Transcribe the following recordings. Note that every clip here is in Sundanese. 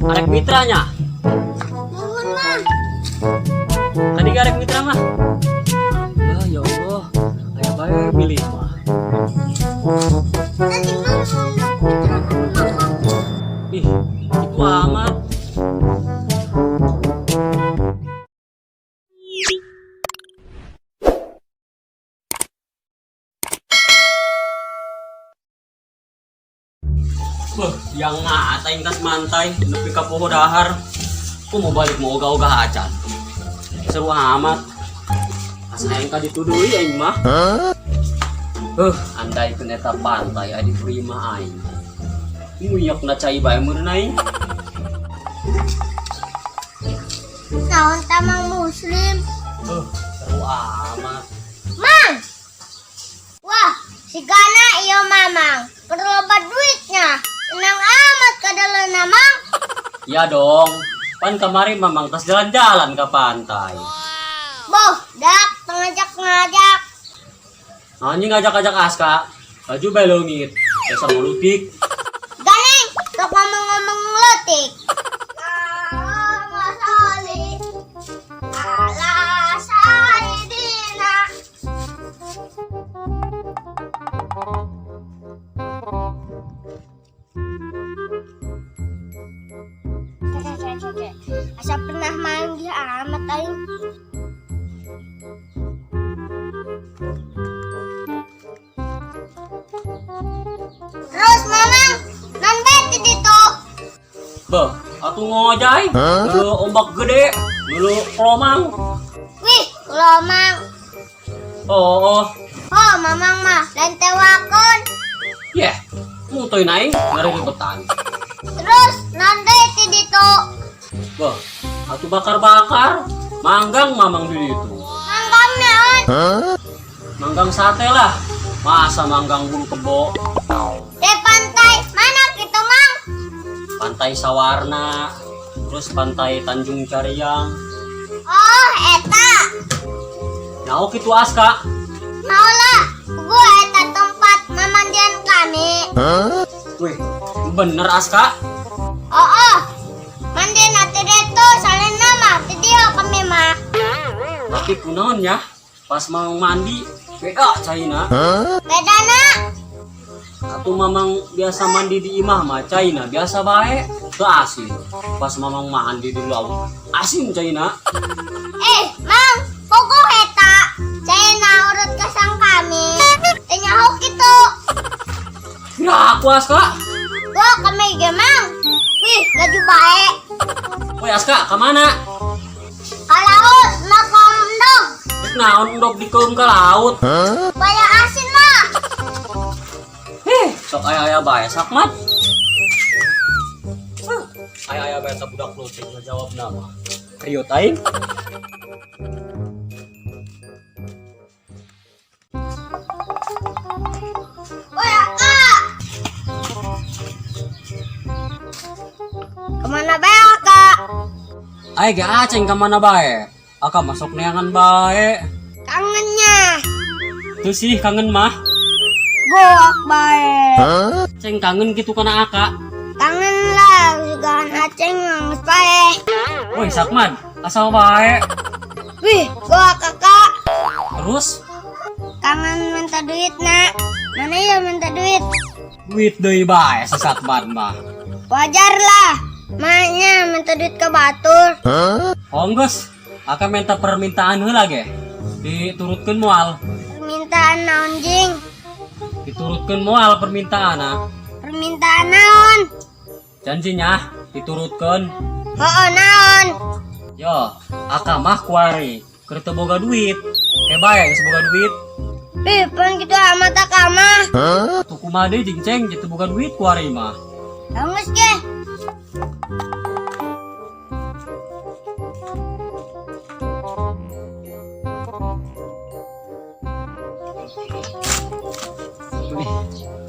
Arek mitranya. Nuhun mah. Tadi gak arek mitra mah. Ah, ya Allah. Aya bae milih mah. Tadi mah mitra kumaha? Ih, itu amat. Beuh, yang ngatain tas mantai, nepi ka poho dahar. Ku mau balik mau ogah-ogah acan. Seru amat. Asa aing ka dituduhi aing mah. Andai eta pantai adi prima aing. Muyak na cai bae meureun aing. Naon tamang muslim? Seru amat. Mang. Wah, si Gana iyo mamang. Perlu duitnya. Senang amat kadalena mang. Ya dong. Pan kemarin mamang tas jalan-jalan ke pantai. Boh, dak ngajak-ngajak. Anjing ngajak-ngajak Aska. Baju bae leungit. Biasa molutik. Ganeng, tok ngomong-ngomong letik. Allahumma sholli ala sayyidina. Asa pernah manggil amat aing. Terus mamang, non beti ditu. Beuh, atuh ngojay. Dulu ombak gede, dulu kelomang. Wih, kelomang. Oh, oh. Oh, mamang mah lain tewakon. Yeh, mutoy naing ngaribetan. Terus non beti ditu. Beuh, atuh bakar-bakar. Manggang mamang di ditu. Manggang naon? Manggang sate lah. Masa manggang bulu kebo. Di pantai mana gitu, Mang? Pantai Sawarna, terus pantai Tanjung Cariang. Oh, eta. Nyaho kitu Aska. Maulah, gua eta tempat mamandian kami. Wih, bener Aska. Oh, oh. Mandi nanti itu salin nama, dia kami mah. Tapi kunaon ya? Pas mau mandi, beda caina. Beda nak. Atau mamang biasa mandi di imah mah caina biasa bae, teu asin. Pas mamang mandi di laut, asin caina. Eh, Mang, pokok eta. Caina urut kesang kami. Tanya hok gitu. Kira aku Aska. Gua kami ge, Mang. Wih, laju bae. Woi Aska, kemana? Ka laut, nak endog. Naon endog dikeum ka laut? Supaya asin mah. Heh, sok aya-aya bae sakmat. Aya-aya bae ta budak leutik ngajawab nama. Riut aing. Woi, Kak. Kemana bae, Kak? Aing ge aceng ka mana bae? Aka masuk neangan bae. Kangennya. Tuh sih kangen mah. Goak bae. Ceng kangen gitu kana aka. Kangen lah, juga aceng nangis bae. Woi Sakman, asal bae. Wih, goak kakak. Terus Kangen minta duit, nak. Mana ya minta duit? Duit deui bae si Sakman mah. Wajar lah. Maknya minta duit ke batur. Oh geus, aka minta permintaan heula ge. Diturutkeun moal. Permintaan naon, jing? Diturutkeun moal permintaan ah. Permintaan naon? Janjinya diturutkeun. Oh, naon? Yo, aka mah kuari keur teu boga duit. Ke bae geus boga duit. Ih, pan gitu amat aka mah. Tuh kumaha deui jeung ceng teu boga duit kuari mah. Geus ge. Wih,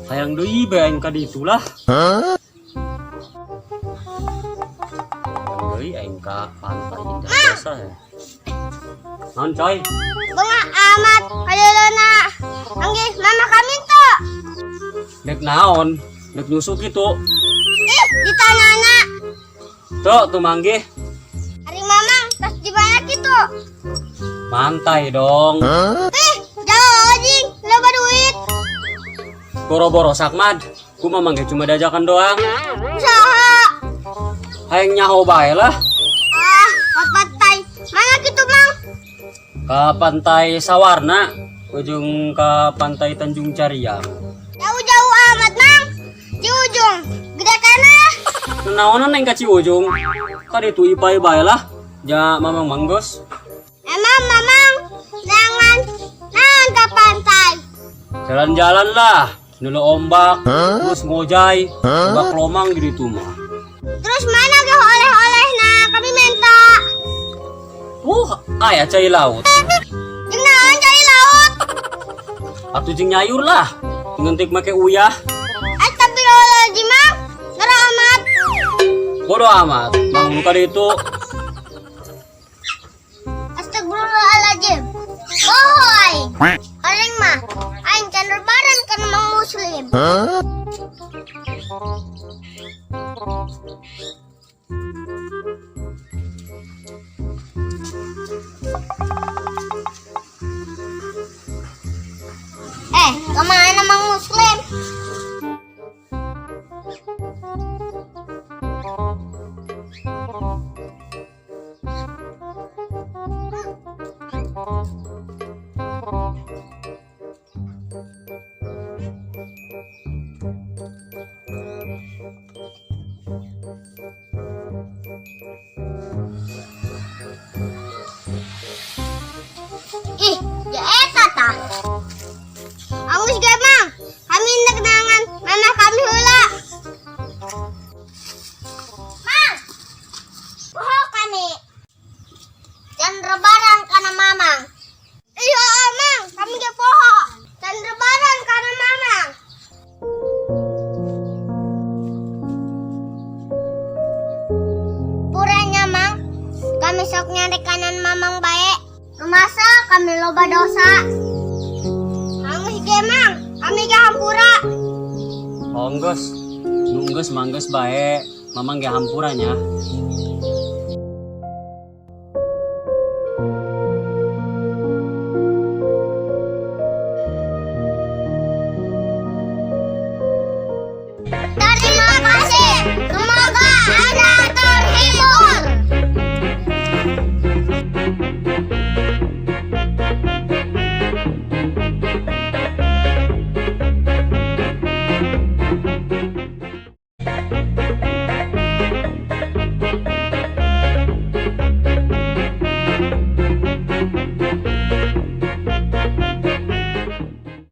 hayang deui bae aing ka ditu lah. Hayang deui aing ka pantai Indah Biasa ya. Naon coy? Bunga amat kalilona. Anggih, mama kami tuh. Dek naon? Dek nyusu kitu. Ih, ditanyana. Tuh, tuh manggih. Ari Mamang, tas di mana kitu? Mantai dong. Eh, jauh anjing, loba duit. Boro-boro sakmad. Ku mamang ge cuma diajakan doang. Usaha. Hayang nyaho bae lah. Ah, ke pantai. Mana kitu, Mang? Ke pantai Sawarna, ujung ke pantai Tanjung Cariang. Jauh-jauh amat, Mang. Di ujung. Gede kana. Naonan neng ka Ciujung. Kaditu ipai bae lah. Ja mamang manggos. Emang Mamang jangan jangan ke pantai. Jalan-jalan lah. Nulu ombak, terus ngojai, ombak lomang gitu mah. Terus mana ge oleh-oleh nah kami minta. Aya cai laut. Jeung naon cai laut? Atuh jeung nyayur lah. Ngentik make uyah. Astagfirullahaladzim, Mang. Ngera amat. Bodo amat. Mang nu kaditu. Astagfirullahaladzim. Oh, aing. Aing mah aing can lebaran kana mang muslim. Eh, kemana mang muslim? Ih, ya eta tah. Angus ge mang, kami hendak nangan mama kami heula. Mang, poho kami. Can lebaran kana mamang. Iya, mang, kami ge poho. Can lebaran kana mamang. Puranya mang, kami sok nyari kanan mamang bae. Masa kami loba dosa. Angus ge mang, kami ge hampura. Oh, geus. Nunggeus manggeus bae. Mamang ge hampura nya.